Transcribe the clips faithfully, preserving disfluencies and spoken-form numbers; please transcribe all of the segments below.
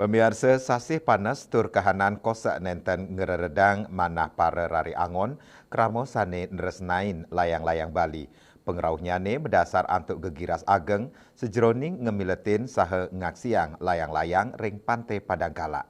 Pamiarsa, sasih panas tur kahanan kosak nenten ngreredang manah para rari angon krama sane nresnain layang-layang Bali. Pangrauhnyané madasar antuk gegiras ageng sajroning ngamiletin saha ngaksiang layang-layang ring Pantai Padang Galak.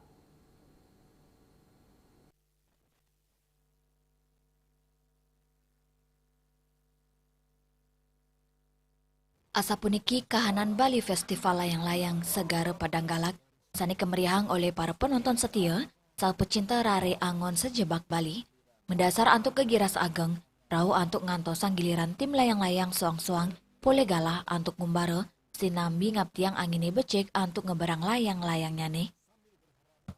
Asapuniki kahanan Bali Festival Layang-Layang Segara Padang Galak, sane kameriahang olih para penonton setia saha pecinta rare angon sejebak Bali. Madasar antuk gegiras ageng, rauh antuk ngantosang giliran tim layang-layang soang-soang polih galah antuk ngumbara, sinambi ngaptiang angine becik antuk ngeberang layang-layangnyane.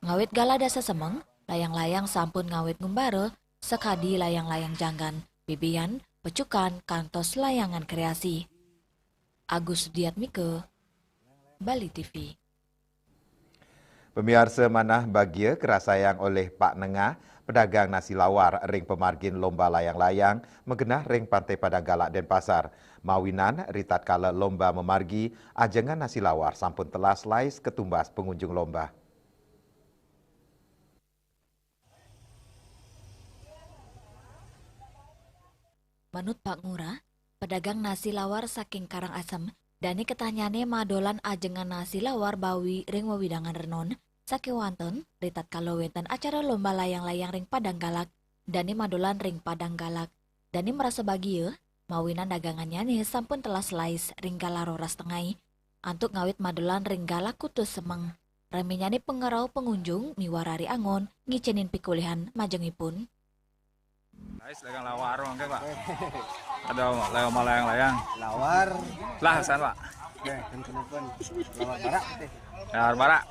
Ngawit galah dasa semeng, layang-layang sampun ngawit ngumbara, sakadi layang-layang janggan, bibian, pecukan, kantos layangan kreasi. Agus Diatmika, Bali T V. Pamiarsa, manah bagia karasayang olih Pak Nengah, pedagang nasi lawar ring pamargin lomba layang-layang magenah ring Pantai Padang Galak, Denpasar. Mawinan ritatkala lomba mamargi, ajengan nasi lawar sampun telas lais katumbas pangunjung lomba. Manut Pak Ngurah, pedagang nasi lawar saking Karangasem, dane ketahnyane madolan ajengan nasi lawar bawi ring wewidangan renon, sakewanten ritatkala wenten acara lomba layang-layang ring Padang Galak, dane madolan ring Padang Galak. Dane marasa bagia, mawinan dagangannyane sampun telas lais ring galah roras tengai, antuk ngawit madolan ring galah kutus semeng. Raminyane pangrauh pangunjung miwah rari angon ngicenin pikolihan majengipun. Guys, dagang lawar mangke, Pak. Ada lewat malayang-layang. Lawar. Lah, san, Pak. Lawar barak teh. Lawar barak.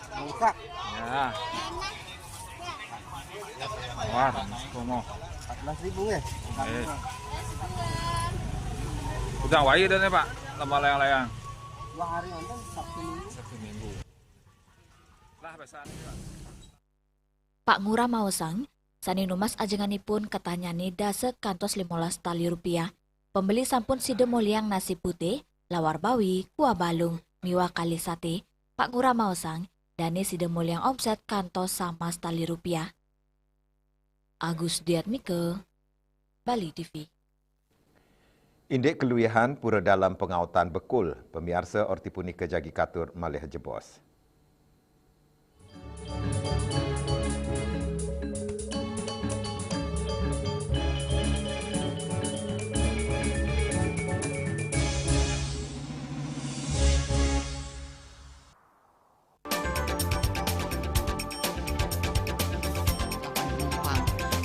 Lengkap. Ya. Wah, promo. Empat belas ribu ya? Eh. Udah wai dan ya, Pak, lomba layang-layang. Dua hari nonton, Sabtu Minggu. Sabtu Minggu. Lah, biasa nih, Pak. Pak Ngurah maosang, sane numbas ajenganipun ketahnyane dasa kantos limolas tali rupiah. Pembeli sampun sida moliang nasi putih, lawar bawi, kuah balung, miwah kalih sate. Pak Ngurah maosang, dane sida moliang omset kantos samas tali rupiah. Agus Diatmika, Bali T V. Indik kaluihan pura dalem pangautan Bekul, pamiarsa, orti punika jagi katur malih jebos.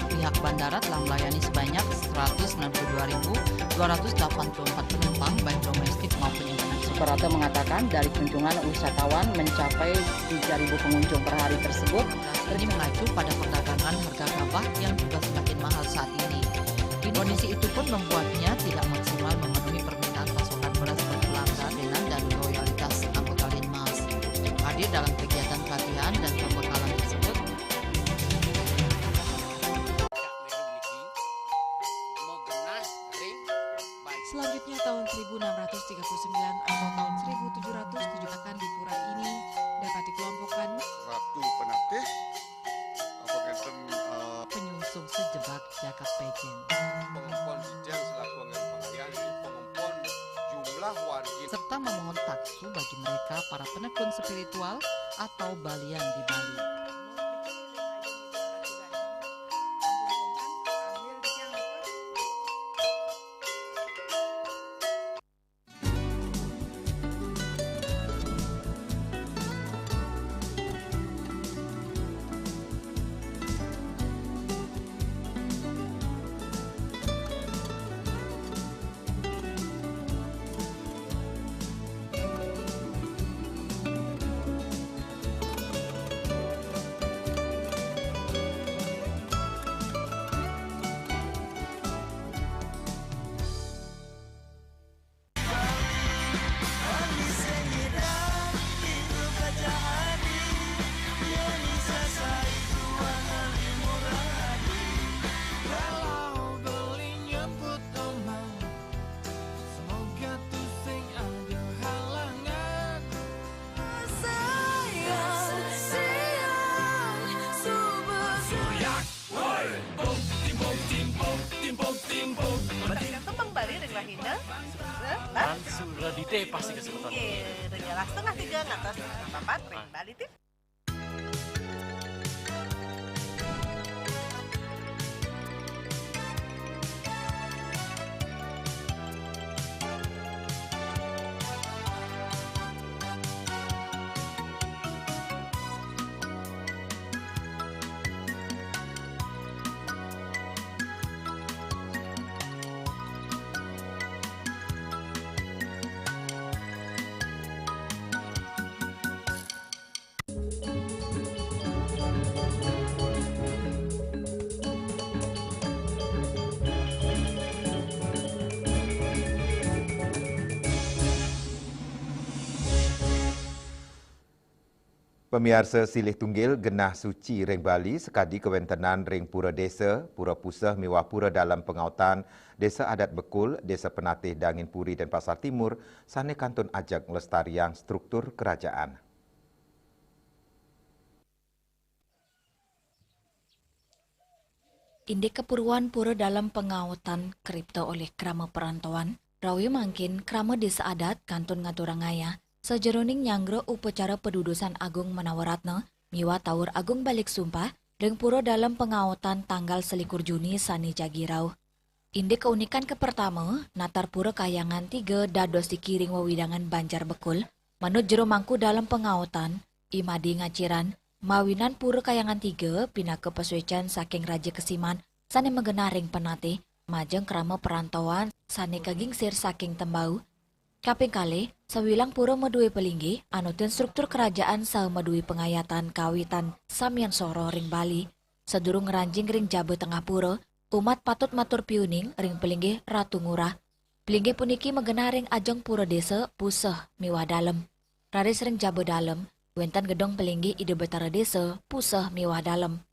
Pihak bandara telah melayani sebanyak seratus sembilan puluh dua ribu dua ratus delapan puluh empat penumpang, baik domestik maupun internasional. Suprapto mengatakan, dari kunjungan wisatawan mencapai tiga ribu pengunjung per hari tersebut, ini mengacu pada perdagangan harga gabah yang juga semakin mahal saat ini. Kondisi itu pun membuatnya tidak maksimal memenuhi permintaan pasokan beras berkelanjutan dan loyalitas anggota Linmas. Hadir dalam kegiatan pelatihan dan pembekalan tersebut. Selanjutnya, tahun seribu enam ratus tiga puluh sembilan atau tahun seribu tujuh ratus tujuh akan di pura ini dapat dikelompokkan Ratu Penatih, apa ngenten, eh, penyungsung sejebak jagat Pejen. Pengempon Sijang selaku anggaran pengalian, pengempon jumlah wargi. Serta memohon taksu bagi mereka para penekun spiritual atau balian di Bali. Ina, Sura, lan Sura Dite pasti kesebutan. Nggih, ring setengah tiga ngantos setengah papat ring Bali T V. Pamiarsa, silih tunggil genah suci ring Bali sakadi kawentenan ring pura desa, pura puseh miwah pura dalem pangaotan Desa Adat Bekul, Desa Penatih Dangin Puri dan Pasar Timur, sane kantun ajeg nglestariang struktur kerajaan. Indik kapuruan pura dalem pangaotan kripta olih krama perantauan, rawi mangkin krama desa adat kantun ngaturang ngayah sajeroning nyanggra upacara padudusan agung Manawa Ratna miwah taur agung balik sumpah ring pura dalem pangaotan tanggal selikur Juni sane jagi rauh. Indik kaunikan kapertama, natar pura Kahyangan Tiga dados dikiring wewidangan Banjar Bekul, manut jero mangku dalem pangaotan, I Made Ngaciran, mawinan pura Kahyangan Tiga pinaka pasuecan saking Raja Kesiman sane magenah ring Penatih, majeng krama perantauan sane kagingsir saking Tembau. Kaping kalih, sawilang pura madue palinggih, anutin struktur kerajaan saha madue pangayatan kawitan samian soroh ring Bali. Sadurung ngranjing ring jaba tengah pura, umat patut matur piuning ring palinggih Ratu Ngurah. Palinggih puniki magenah ring ajeng pura desa, puseh miwah dalem. Raris ring jaba dalem, wenten gedong palinggih Ida Betara Desa, puseh miwah dalem.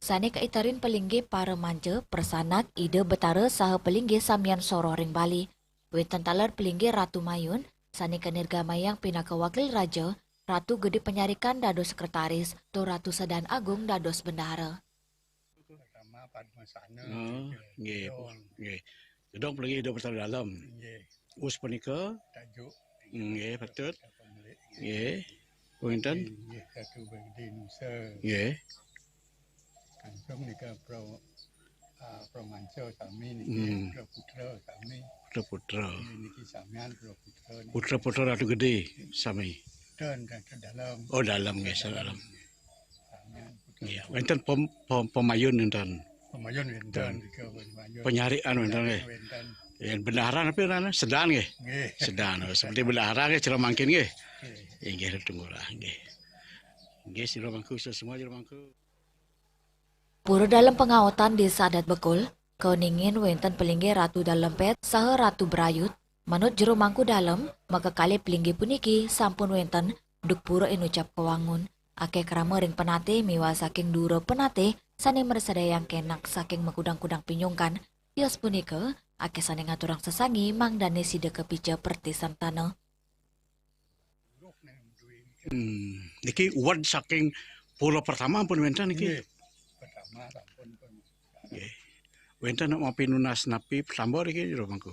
Sane kaiterin palinggih para manca, prasanak, Ida Betara saha palinggih samian soroh ring Bali. Wenten taler palinggih Ratu Mayun, sane kanirgamayang pinaka wakil raja, Ratu Gede Panyarikan dados sekretaris, tur Ratu Sedan Agung dados bendahara. Pertama Padmasana. Oh, nggih, nggih. Gedong palinggih Ida Betara Dalem. Nggih. Us punika? Tajuk. Nggih, patut. Nggih. Wenten? Nggih, Ratu Bagdi Nusa. Nggih. Kangkung nika pro, ah, pro manca sami niki, hmm, pro putra sami. Putra-putra. Nggih, niki samian pro putra niki. Putra-putra Ratu Gede sami. Dan Ratu Dalem. Oh, Dalem nggih, Ratu Dalem. Samian putra. Nggih, wenten pem-, pem-, pemayun wenten. Pemayun wenten, dan nika pemayun. Penyarikan wenten nggih. Wenten. Yen bendahara napi ngaranne? Sedan nggih. Nggih. Sedan, oh, seperti bendahara nggih, cara mangkin nggih. Nggih. Inggih, tunggulah nggih. Nggih, sira mangku, sira semua sira mangku. Pura dalem pangaotan Desa Adat Bekul, kauningin wenten palinggih Ratu Dalem Pet saha Ratu Brayut. Manut jero mangku dalem, makakalih palinggih puniki sampun wenten duk pura inucap kawangun. Akeh krama ring Penatih miwah saking dura Penatih sane mrasidayang kenak saking makudang-kudang pinyungkan. Tios punika, akeh sane ngaturang sesangi mangdane sida kapica pertisan tanah. Hmm, niki uwed saking pura pertama pun wenten niki. Nggih, pertama sampun pun. Nggih. Wenten mapinunas napi tambah niki jero mangku?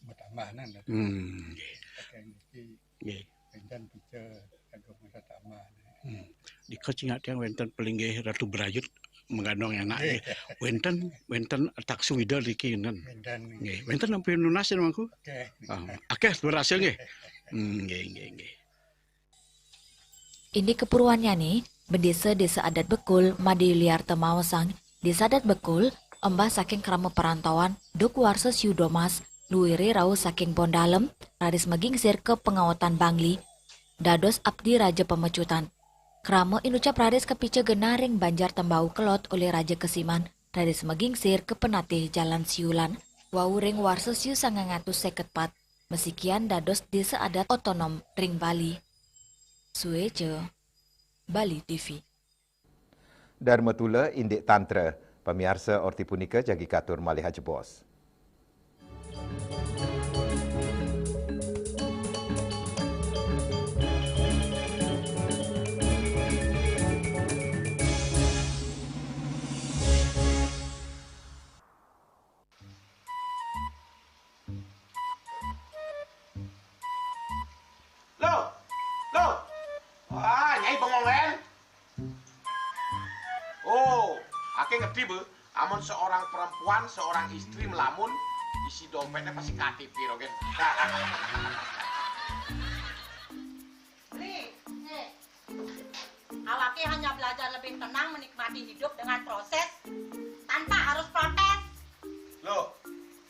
Matambahan. Hmm, nggih. Saking niki. Nggih. Wenten pica kagem matambahan. Hmm. Dika cingak tiang wenten palinggih Ratu Brayut mengganong anak nggih. Nggih. Wenten, wenten taksu Ida niki wenten. Wenten. Nggih, wenten mapinunas jero mangku? Oke. Ah, akeh berhasil nggih. Hmm, nggih, nggih, nggih. Indik kapuruannyane, bendesa Desa Adat Bekul, Made Yuliarta maosang, Desa Adat Bekul, embah saking krama perantauan, duk warsa siu domas, luire rauh saking Pondalem, raris magingsir ka pangaotan Bangli. Dados abdi Raja Pamecutan. Krama inucap raris kapica genah ring Banjar Tembau Kelod olih Raja Kesiman, raris magingsir ka Penatih Jalan Siulan. Wau ring warsa siu sangang atus seket pat, masikian dados desa adat otonom ring Bali. Sueca, Bali T V. Dharma Tula indik tantra. Pamiarsa, orti punika jagi katur malih ajebos. Tiba, amun seorang perempuan, seorang istri melamun, isi dompetnya pasti K T P, Rogen. Beli, eh, awake hanya belajar lebih tenang menikmati hidup dengan proses tanpa harus protes. Loh,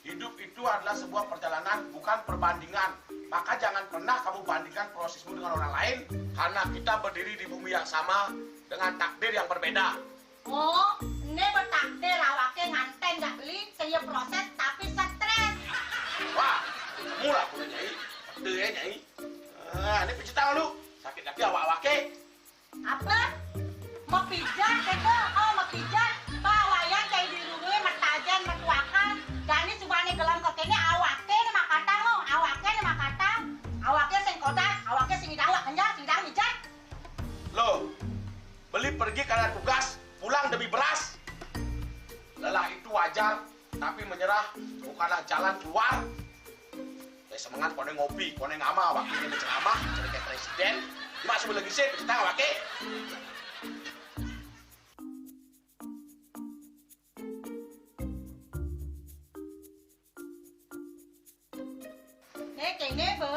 hidup itu adalah sebuah perjalanan, bukan perbandingan. Maka jangan pernah kamu bandingkan prosesmu dengan orang lain, karena kita berdiri di bumi yang sama dengan takdir yang berbeda. Oh, ini bertakdir awake nganten jak beli, sing ya proses tapi stres. Wah, murah punya nyai. Gede ya nyai. Ah, ini pijit tangan lu. Sakit lagi awak-awake. Apa? Mepijat kene? Oh, mepijat. Bawayan cai dirungi metajen metuakan. Jani subane gelem kekene awake ne makatang, oh, awake ne makatang. Awake sing kodak, awake sing idang wak kenjal, sing idang mijat. Loh, beli pergi karena tugas, pulang demi beras. Lelah itu wajar, tapi menyerah bukanlah jalan keluar. Eh, semangat kone ngopi, kone ngama, wakilnya ceramah, jadi kayak presiden. Cuma sebelum lagi sih, kita wakil. Nih kene be,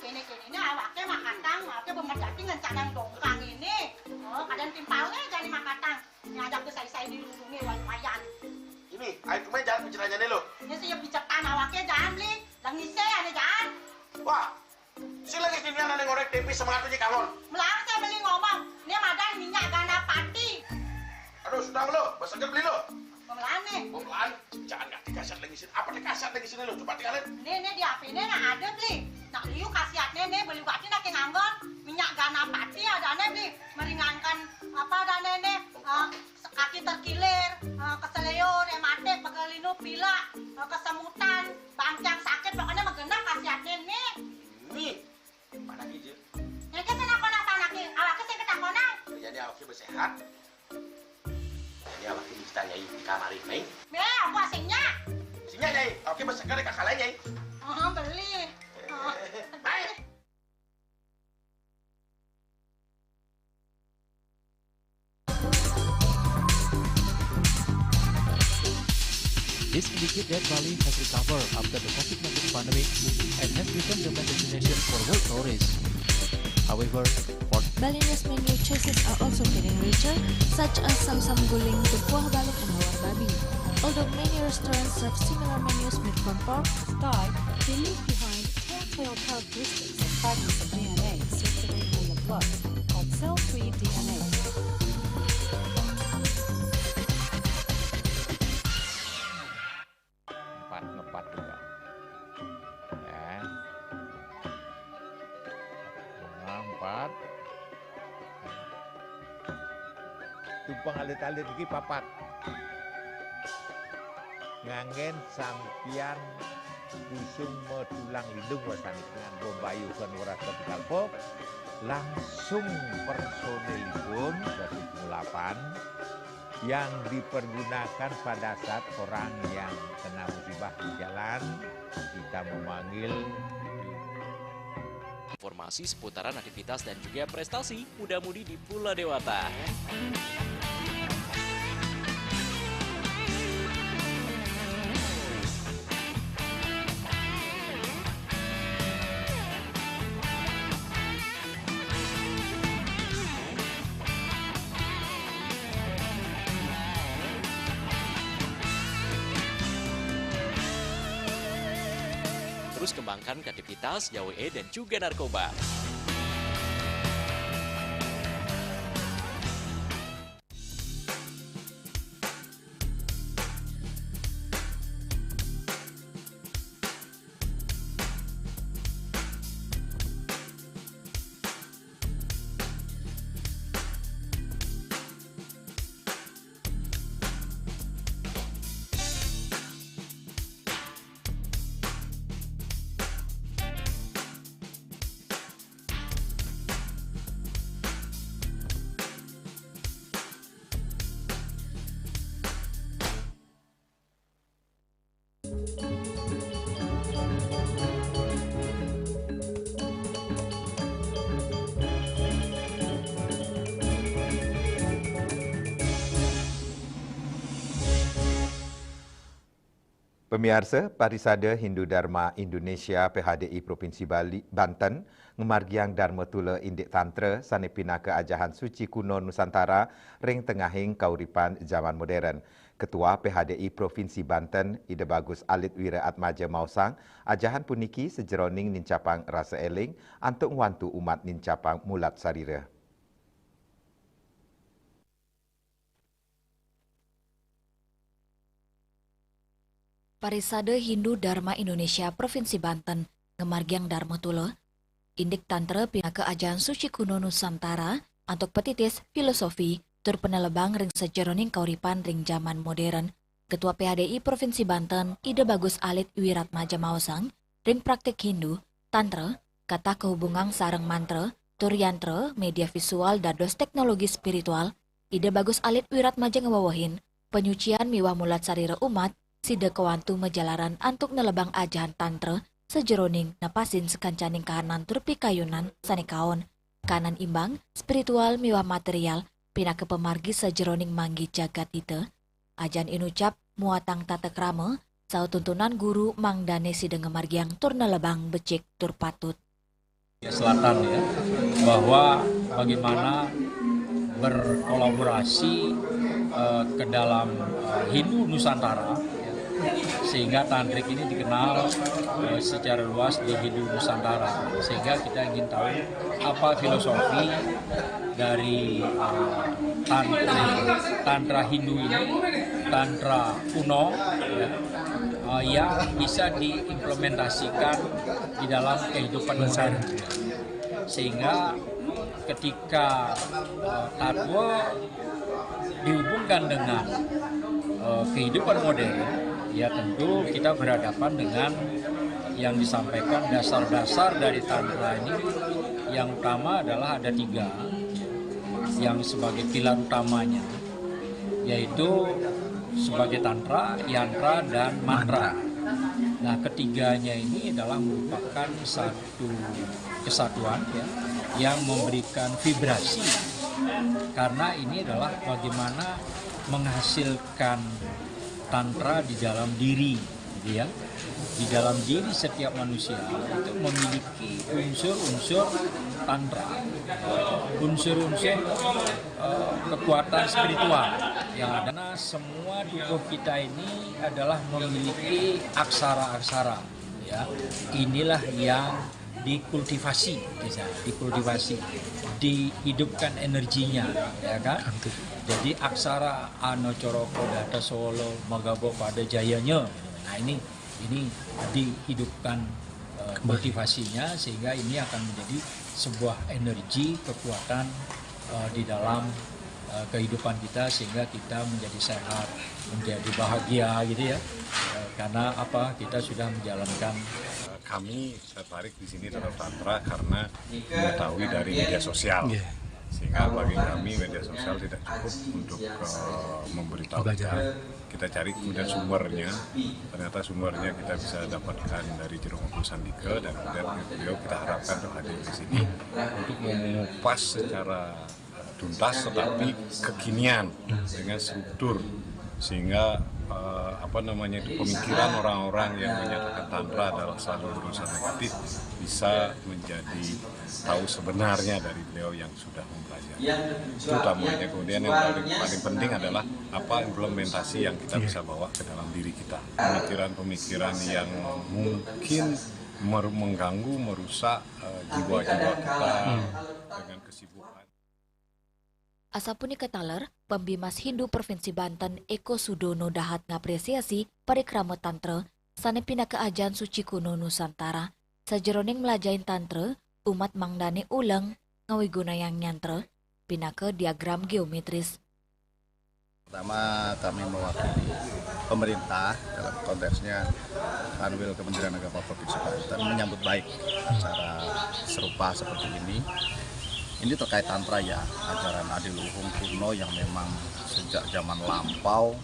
kene kene ini awake makatang, awake bemedati ngencadang dongkang ini. Oh, kadang timpalnya jadi makatang. Ini ada ke sai-sai dirungi wayan. Ini, ayo kemarin jangan bicaranya nih lo. Ini sih ya bicetan awake jangan beli, lengise ane jangan. Wah, si lagi sini ada ngorek tempe semangat aja kangon. Melang saya beli ngomong, ini madan minyak gana pati. Aduh, sudah lo, besok beli lo. Pemelan nih. Pemelan, jangan ngerti kasar lagi sini. Apa nih kasar lagi sini lo? Coba tinggalin. Nih, nih di H P nih nah ada beli. Nak liu khasiatnya nih beli bati nak nganggon minyak gana pati ada nih beli meringankan apa ada nih nih eh, kaki terkilir, eh, keseleo, rematik, pegelinu, pilek, eh, kesemutan, bangkiang sakit pokoknya mah genep khasiatnya nih. Nih, mana gitu? Nyai ke sana kona sana ki, awake sing ketakonan. Jadi awake bersehat. Jadi awake bisa nyai di kamar ini. Nih, aku asingnya. Sini nyai, awake berseger kakak lain nyai. Oh, beli. Oh. Baik. This indicates that Bali has recovered after the COVID nineteen pandemic and has become the main destination for world tourists. However, for Balinese menu choices are also getting richer, such as samsam guling, kuah balok, and hawar babi. Although many restaurants serve similar menus made from pork, Thai, they leave behind telltale characteristics of fragments of D N A circulating in the blood called cell-free D N A. Empat ngepat juga. Ya. Bunga empat. Tumpang alit-alit iki papat. Nganggen sampian busung medulang lindung wasani dengan bombayu kan weras ketika pop langsung personilipun dari pengulapan yang dipergunakan pada saat orang yang kena musibah di jalan kita memanggil. Informasi seputaran aktivitas dan juga prestasi muda-mudi di Pulau Dewata. Terus kembangkan kreativitas, gawe dan juga narkoba. Pamiarsa, Parisada Hindu Dharma Indonesia P H D I Provinsi Bali, Banten, ngamargiang Dharma Tula indik Tantra sané pinaka ajahan suci kuno Nusantara ring tengahing kauripan jaman modern. Ketua P H D I Provinsi Banten, Ida Bagus Alit Wira Atmaja maosang, ajahan puniki sajeroning nincapang rasa éling antuk ngwantu umat nincapang mulat sarira. Parisada Hindu Dharma Indonesia Provinsi Banten ngamargiang Dharma Tula indik Tantra pinaka ajahan suci kuno Nusantara antuk patitis, filosofi, tur panelebang ring sajeroning kauripan ring jaman modern. Ketua P H D I Provinsi Banten, Ida Bagus Alit Wiratmaja maosang, ring praktik Hindu, Tantra, katah kahubungang sareng mantra, tur yantra, média visual dados téknologi spiritual, Ida Bagus Alit Wiratmaja ngawewehin, panyucian miwah mulat sarira umat, sida kawantu majalaran antuk nelebang ajahan Tantra sajeroning nepasin sakancaning kahanan tur pikayunan sané kaon. Kahanan imbang, spiritual miwah material, pinaka pamargi sajeroning manggi jagat hita. Ajahan inucap muatang tata krama, saha tuntunan guru mangdané sida ngamargiang tur nelebang becik tur patut. Selatan, ya, bahwa bagaimana berkolaborasi, eh, ke dalam, eh, Hindu Nusantara, sehingga tantrik ini dikenal, eh, secara luas di Hindu Nusantara, sehingga kita ingin tahu apa filosofi dari, eh, tantra, tantra Hindu ini, tantra kuno, ya, eh, yang bisa diimplementasikan di dalam kehidupan modern, sehingga ketika, eh, tatwa dihubungkan dengan, eh, kehidupan modern, ya, tentu kita berhadapan dengan yang disampaikan dasar-dasar dari tantra ini. Yang utama adalah ada tiga yang sebagai pilar utamanya, yaitu sebagai tantra, yantra, dan mantra. Nah, ketiganya ini adalah merupakan satu kesatuan, ya, yang memberikan vibrasi, karena ini adalah bagaimana menghasilkan tantra di dalam diri, gitu ya. Di dalam diri setiap manusia itu memiliki unsur-unsur tantra, unsur-unsur, eh, kekuatan spiritual yang ada. Karena semua tubuh kita ini adalah memiliki aksara-aksara, ya. Inilah yang dikultivasi, bisa dikultivasi, dihidupkan energinya, ya kan? Jadi aksara Ana Caraka Data Sawala Magaba Pada Jayanya. Nah, ini, ini dihidupkan, eh, kultivasinya, sehingga ini akan menjadi sebuah energi, kekuatan, eh, di dalam, eh, kehidupan kita, sehingga kita menjadi sehat, menjadi bahagia, gitu ya. Eh, karena apa? Kita sudah menjalankan. Kami tertarik di sini dalam tantra karena mengetahui dari media sosial. Sehingga bagi kami media sosial tidak cukup untuk, eh, memberitahu kita. Kita cari kemudian sumbernya. Ternyata sumbernya kita bisa dapatkan dari Jero Mangku Sandika, dan kemudian beliau kita harapkan untuk hadir di sini untuk mengupas secara tuntas, tetapi kekinian dengan struktur, sehingga, eh, apa namanya itu, pemikiran orang-orang yang menyatakan tantra adalah selalu berurusan negatif bisa menjadi tahu sebenarnya dari beliau yang sudah mempelajari. Itu utamanya. Kemudian yang paling, paling penting adalah apa implementasi yang kita bisa bawa ke dalam diri kita. Pemikiran-pemikiran yang mungkin mer- mengganggu, merusak, eh, jiwa-jiwa kita dengan kesibukan. Asapunika taler, Pembimas Hindu Provinsi Banten, Eko Sudono Dahat, ngapresiasi parikrama tantra sané pinaka ajahan suci kuno Nusantara. Sajeroning mlajahin tantra, umat mangdané uleng ngawigunayang yantra pinaka diagram geometris. Pertama, kami mewakili pemerintah, dalam konteksnya Kanwil Kementerian Agama Provinsi Banten, menyambut baik acara serupa seperti ini. Ini terkait tantra, ya, ajaran adiluhung kuno yang memang sejak zaman lampau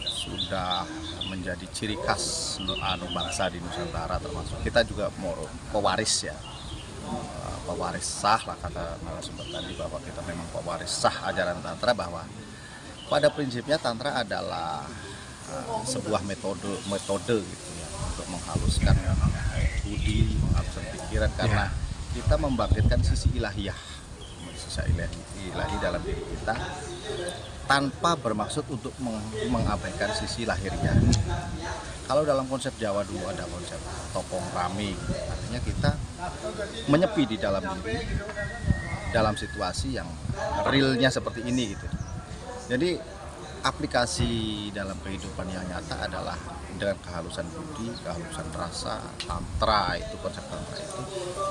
sudah menjadi ciri khas nu-, anu bangsa di Nusantara, termasuk kita juga mau pewaris, ya. Eh, pewaris sah lah, kata narasumber tadi, bahwa kita memang pewaris sah ajaran tantra, bahwa pada prinsipnya tantra adalah sebuah metode metode gitu ya, untuk menghaluskan budi, menghaluskan pikiran, karena kita membangkitkan sisi ilahiyah, sisi ilahi, ilahi dalam diri kita, tanpa bermaksud untuk meng- mengabaikan sisi lahiriah. Kalau dalam konsep Jawa dulu ada konsep topong rame, artinya kita menyepi di dalam diri, dalam situasi yang realnya seperti ini gitu. Jadi aplikasi dalam kehidupan yang nyata adalah dengan kehalusan budi, kehalusan rasa, tantra itu, konsep tantra itu,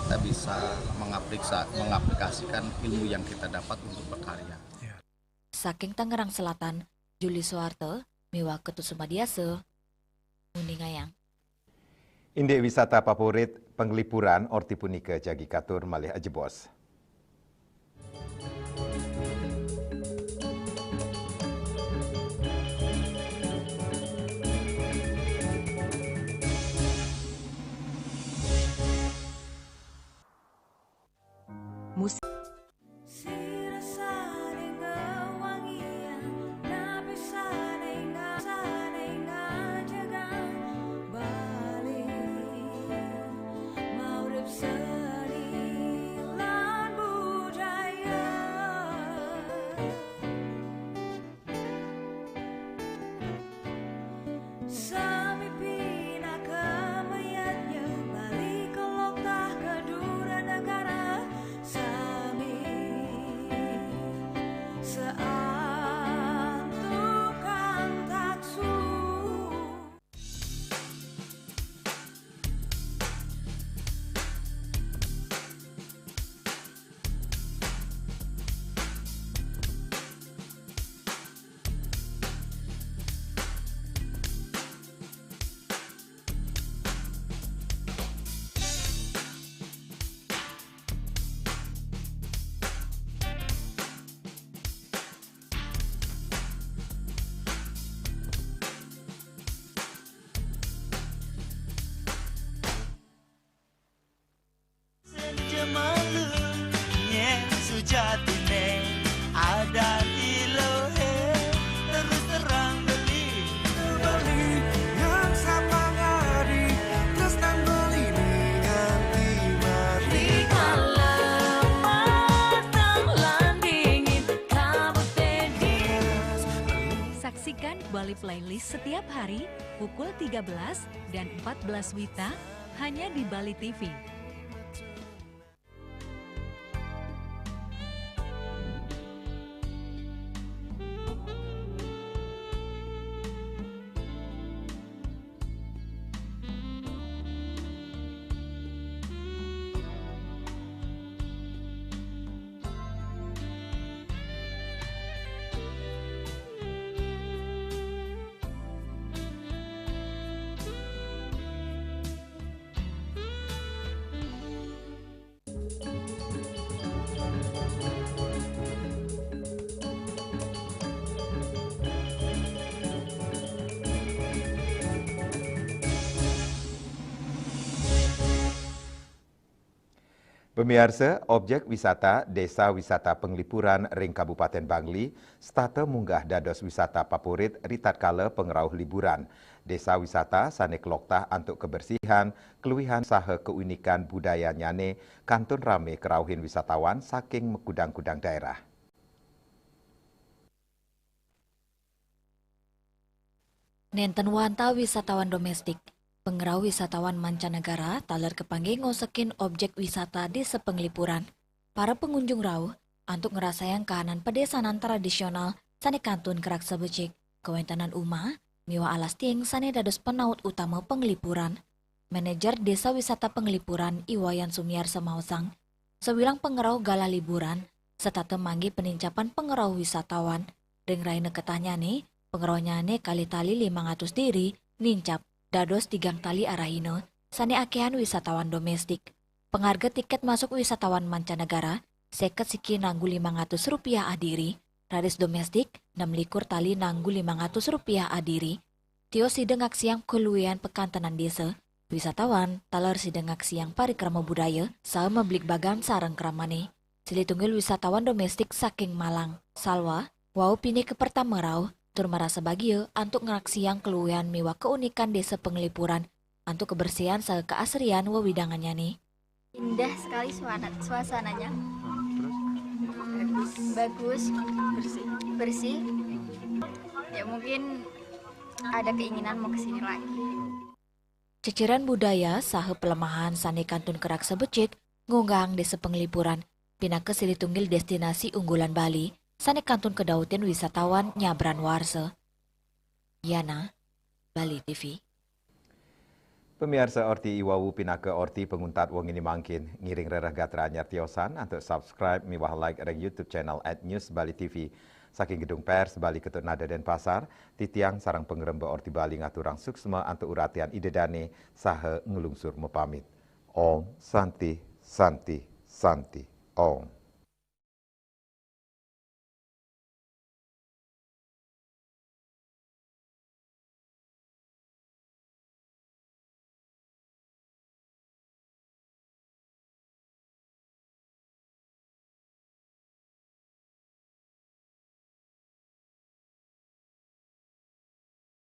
kita bisa mengapliksa- mengaplikasikan ilmu yang kita dapat untuk berkarya. Saking Tangerang Selatan, Juli Soeharto, miwah Ketut Sumadiasa, nguningayang. Indik wisata favorit penglipuran orti punika jagi katur malih ajebos. Musik. Bali Playlist setiap hari pukul tiga belas dan empat belas wita hanya di Bali T V. Pemiarsa, objek wisata Desa Wisata Penglipuran ring Kabupaten Bangli setata munggah dados wisata papurit ritatkala pangrauh liburan. Desa wisata sane kloktah antuk kebersihan, keluihan saha keunikan budayanyane kantun rame kerauhin wisatawan saking makudang-kudang daerah. Nenten wantah wisatawan domestik, pangrauh wisatawan mancanegara taler kapanggih ngosekin objek wisata Desa Penglipuran. Para pangunjung rauh antuk ngrasayang kahanan padesanan tradisional sane kantun karaksa becik, kawentenan umah, miwah alas tiing sane dados panaut utama Penglipuran. Manajer Desa Wisata Penglipuran, I Wayan Sumiarsa maosang, sawilang pangrauh galah liburan setata manggih panincapan pangrauh wisatawan. Ring rahina ketahnyane, pangrauhnyane kalih tali limang atus diri nincap dados tigang tali a rahina sane akehan wisatawan domestik. Pangarga tiket masuk wisatawan mancanegara seket siki nanggu limang atus rupiah a diri, raris domestik nem likur tali nanggu limang atus rupiah a diri. Tios sida ngaksiang kaluihan pakantenan desa, wisatawan taler sida ngaksiang parikrama budaya saha mabligbagan sareng kramane. Silih tunggil wisatawan domestik saking Malang, Salwa, wau pinih kapertama rauh, Tur marasa bagia antuk ngraksiang kaluwihan miwah kaunikan Desa Penglipuran antuk kebersihan saha keasrian wewidangannya ni. Indah sekali suana- suasananya. Bagus, bersih. Ya mungkin ada keinginan mau ke sini lagi. Ceciren budaya saha pelemahan sane kantun karaksa becik ngunggahang Desa Penglipuran pinaka silih tunggil destinasi unggulan Bali sane kantun kadautin wisatawan nyabran warsa. Yana, Bali T V. Pamiarsa, orti iwawu pinaka orti panguntat wengine mangkin. Ngiring rereh gatra anyar tiosan antuk subscribe miwah like ring YouTube channel at News Bali T V. Saking Gedung Pers Bali Ketut Nada Denpasar, titiang sareng pangremba Orti Bali ngaturang suksma antuk uratian Ida Dane saha nglungsur mapamit. Om Santi, Santi, Santi, Om.